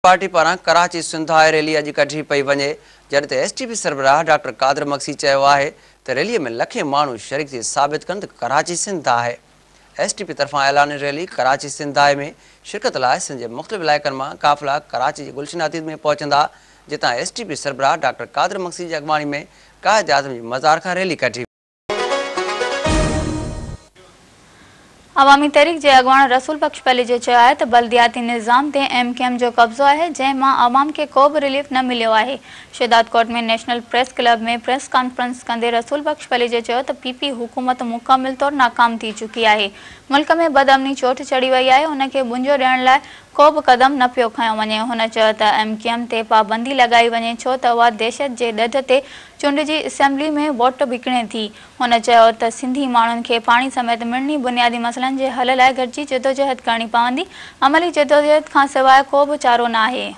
Party پاران Karachi Sindh high rally اڄ ڪڍي پئي وڃي، جڏهن ته ايس ٽي پي سربراهه ڊاڪٽر قادر مگسي چيو آهي ته ريلي ۾ لکين ماڻهو شريڪ ٿي ثابت ڪن ته ڪراچي سنڌ آهي. ايس ٽي پي طرفان اعلانيل ريلي ڪراچي سنڌ هاء ۾ شرڪت لاء سنڌ جي مختلف علائقن مان قافلا ڪراچي جي گلشن حديد ۾ پهچندا، جتان ايس ٽي پي سربراهه ڊاڪٽر قادر مگسي جي اڳواڻي ۾ قائد اعظم جي مزار کان ريلي ڪڍي. عوامي تحريڪ جي اڳواڻ رسول بخش پليجو چيو آهي ته بلدياتي نظام تي ايم ڪيو ايم جو قبضو آهي جنهن مان عوام کي ڪو به رليف نه مليو آهي. Shahdadkot ۾ national press club ۾ press conference ڪندي رسول بخش پليجو چيو ته پي پي حڪومت مڪمل طور ناڪام ٿي چڪي آهي ملڪ ۾ بدامني چوٽ چڙهي وئي آهي ان کي ٻنجو ڏيڻ لاء ڪو به قدم نه پيو کنيو وڃي هن چيو ته ايم ڪيو ايم تي پابندي لڳائي وڃي ڇو ته اها دهشت جي ڏڍ تي چونڊجي اسيمبلي ۾ ووٽ وڪڻي ٿي. هن چيو ته سنڌي ماڻهن کي پاڻي سميت مڙني بنيادي مسئلن جي حل لاء گڏجي جدوجهد ڪرڻي پوندي، عملي جدوجهد کانسواء ڪو به چارو ناهي.